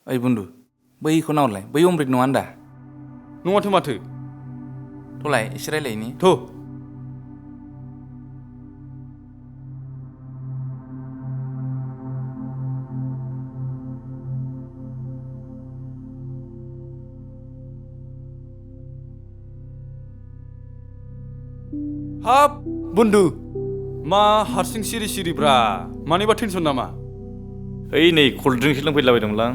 ओइ बुन्दु बैखौ नाहरलाय बै अमृत नङा होनदा नङाथो माथो थलाय एसे रायलायनि थौ हाब बुन्दु मा हारसिं सिरि सिरिब्रा मानिबा टेनसन नामा ओइ नै कल्ड ड्रिंक्स लोंफैलाबायदोंमोनलां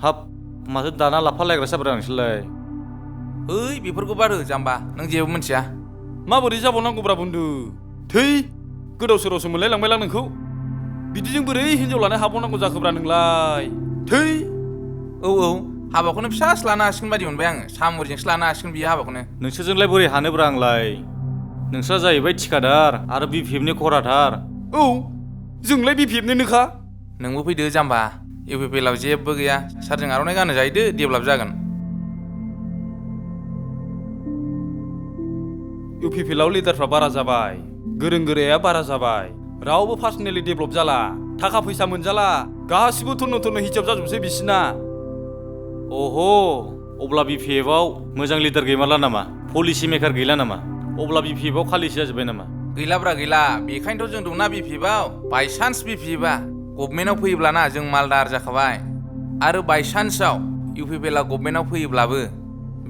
हाब माथो दाना लाफालायग्रा जाबाय नोंसोरलाय ओइ बेफोरखौ बारो जाम्बा नों जेबो मिथिया माबोरै जाबावनांगौब्रा बुन्दु थै गोदाव सोरावसो मोनलायलांबायलां नोंखौ बिदिजों बोरै हिन्जाव लानो हाबावनांगौ जाखोब्रा नोंलाय थै औ हाबाखौनो फिसासो लानो हासिगोन बायदि मोनबाय आङो सामरजोंसो लानो हासिगोन बियो हाबाखौनो नोंसोरजोंलाय बोरै हानोब्रा आंलाय नोंस्रा जाहैबाय थिखादार आरो बिपिएफनि खराथार औ जोंलाय बिपिएफनोनोखा नोंबो फैदो जाम्बा इउपिपिएलआव जेबो गैया सारजों आर'नाइ गानो जाहैदो डेभेलप जागोन इउपिपिएलआव लिडारफ्रा बारा जाबाय गोरों गोराया बारा जाबाय रावबो पार्सनेलि डेभेलप जाला थाखा फैसा मोनजाला गासिबो थन्न थन्न हिसाब जाजोबसै बिसिना अह अब्ला बिपिएफआव मोजां लिडार गैमारला नामा पलिसि मेकार गैला नामा अब्ला बिपिएफआव खालिसो जाजोब्बाय नामा गैलाब्रा गैला बेखायनोथ' जों दंना बिपिएफआव बायसान्स बिपिएफआ गभर्नमेन्टआव फैयोब्लाना जों मालदार जाखाबाय आरो बायसान्सआव इउपिपिएलआ गभर्नमेन्टआव फैयोब्लाबो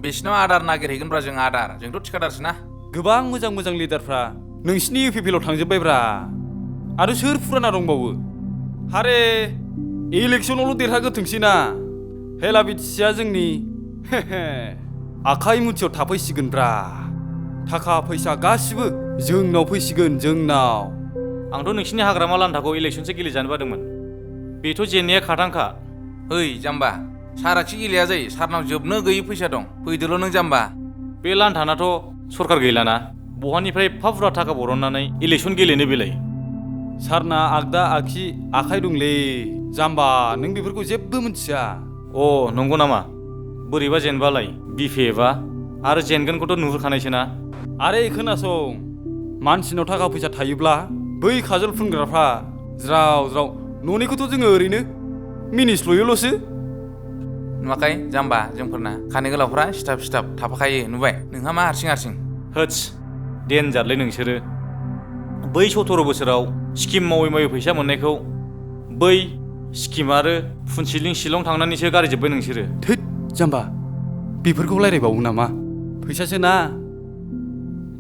बिसिनाव आदार नागिरहैगोनब्रा जों आदार जोंथ' थिखादारसो ना गोबां मोजां मोजां लिडारफ्रा नोंसिनि इउपिपिएलआव थांजोब्बायब्रा आरो सोर फुराना दंबावो हारे इलेक्सनावल' देरहागोथोंसै ना हेला बिटिसिया जोंनि आखाइ मुथियाव थाफैसिगोनब्रा थाखा फैसा गासिबो जोंनाव फैसिगोन जोंनाव आंथ' नोंसिनि हाग्रामा लान्थाखौ इलेक्सनसो गेलेजानो बादोंमोन बेथ' जेननाया खाथांखा ओइ जाम्बा साराखि गेलेया जायो सारनाव जोबनो गैयै फैसा दं फैदोल' नों जाम्बा बे लान्थानाथ' सरकार गैलाना बहानिफ्राय एफा बुरजा थाखा बरननानै इलेक्सन गेलेनो बेलाय सारना आगदा आगसि आखाइ दंलै जाम्बा नों बेफोरखौ जेबो मिथिया अ नंगौ नामा बोरैबा जेनबालाय बिपिएफआ आरो जेनगोनखौथ' नुहुरखानायसो ना आरे खोनासं मानसिनाव थाखा फैसा थायोब्ला बै खाजल फुनग्राफ्रा ज्राव ज्राव न'निखौथ' जोङो ओरैनो मिनिस्लुयोल'सो नुवाखै जाम्बा जोंफोरना खानाय गोलावफ्रा सिथाब सिथाब थाफाखायो नुबाय नोंहा मा हारसिं होत्स देनजारलै नोंसोरो बै 17 बोसोराव स्किम मावै मावै फैसा मोननायखौ बै स्किम आरो फुनसिलिं शिलं थांनानैसो गारजोब्बाय नोंसोरो थोद जाम्बा बेफोरखौ रायलायबावो नामा फैसासो ना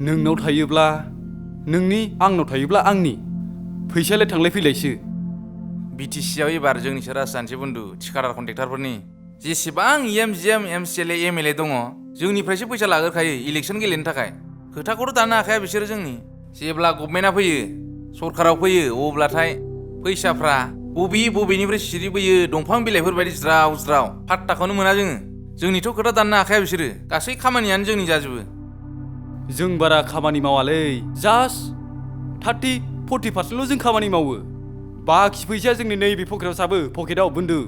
नोंनाव थायोब्ला नोंनि आंनाव थायोब्ला आंनि फैसायालाय थांलाय फैलायसो बिटिसिआव एबार जोंनिसो राज जानोसै बुन्दु थिखादार कन्ट्रेक्टरफोरनि जेसेबां एमजिएम एमसिएलए एमएलए दङ जोंनिफ्रायसो फैसा लाग्रोखायो इलेक्सन गेलेनो थाखाय खोथाखौथ' दानो हाखाया बिसोरो जोंनि जेब्ला गभर्नमेन्टआ फैयो सरकाराव फैयो अब्लाथाय फैसाफ्रा बबेनिफ्राय सिरिबोयो दंफां बिलाइफोर बायदि ज्राव ज्राव फात्ताखौनो मोना जोङो जोंनिथ' खोथा दाननो हाखाया बिसोरो गासै खामानियानो जोंनि जाजोबो जों बारा खामानि मावालै जास्ट 30-40% जों खामानि मावो बाखि फैसाया जोंनि नैबे पकेटाव साबो पकेटाव बुन्दु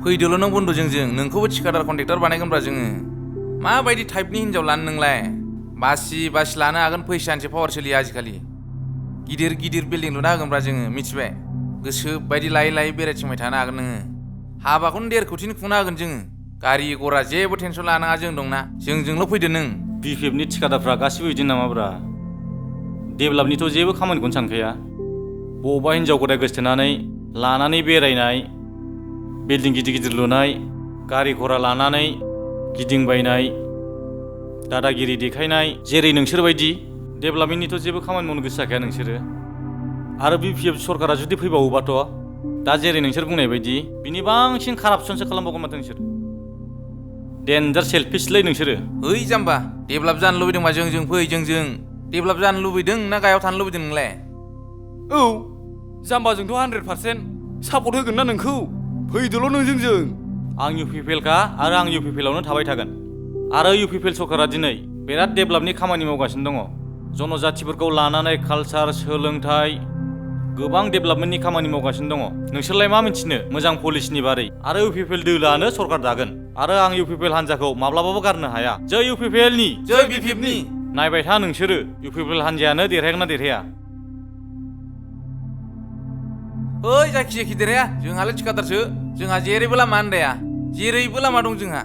फैदोल' नों बुन्दु जोंजों नोंखौबो थिखादार कन्ट्रेक्टर बानायगोनब्रा जोङो माबायदि टाइपनि हिन्जाव लानो नोंलाय बासि लानो हागोन फैसानिसो पावार सोलियो आजिखालि गिदिर गिदिर बिल्डिं लुना होगोनब्रा जोङो मिथिबाय गोसो बायदि लायै बेरायथिंबाय थानो हागोन नोङो हाबाखौनो 1.5 कोटिनि खुंना होगोन जोङो गारि गरा जेबो टेनसन लानाङा जों दंना जोंजोंल' फैदो नों बिपिएफनि थिखादारफ्रा गासिबो बिदि नामाब्रा डेभेलपनिथ' जेबो खामानिखौनो सानखाया बबावबा हिन्जाव गदाय गोसथोनानै लानानै बेरायनाय बिल्डिं गिदिर लुनाय गारि घरा लानानै गिदिंबायनाय दादागिरि देखायनाय जेरै नोंसोरबायदि डेभेलपमेन्टनिथ' जेबो खामानि मावनो गोसो जाखाया नोंसोरो आरो बिपिएफ सरकारा जुदि फैबावोबाथ' दा जेरै नोंसोर बुंनाय बायदि बिनि बांसिन कारापसनसो खालामबावगोन माथो नोंसोर डेन्जार सेल्फिसलै नोंसोरो ओइ जाम्बा डेभेलप जानो लुबैदोंबा जोंजों फै जोंजों डेभेलप जानो लुबैदों ना गायाव थानो लुबैदों नोंलाय औ जाम्बाजोंथ' 100% सापर्ट होगोन ना नोंखौ फैदोल' नों जोंजों आं इउपिपिएलखा आरो आं इउपिपिएलआवनो थाबाय थागोन आरो इउपिपिएल सरकारा दिनै बिराद डेभेलपनि खामानि मावगासिनो दङ जनजातिफोरखौ लानानै कालचार सोलोंथाइ गोबां डेभेलपमेन्टनि खामानि मावगासिनो दङ नोंसोरलाय मा मिथिनो मोजां पलिसिनि बारै आरो इउपिपिएल दोलोआनो सरकार दागोन आरो आं इउपिपिएल हान्जाखौ माब्लाबाबो गारनो हाया जै इउपिपिएलनि जै बिपिएफनि नायबाय था नोंसोरो इउपिपिएल हान्जायानो देरहागोन ना देरहाया ओइ जायखिजाया खिदेराया जोंहालाय थिखादारसो जोंहा जेरैबो लामा आन्दाया जेरैबो लामा दं जोंहा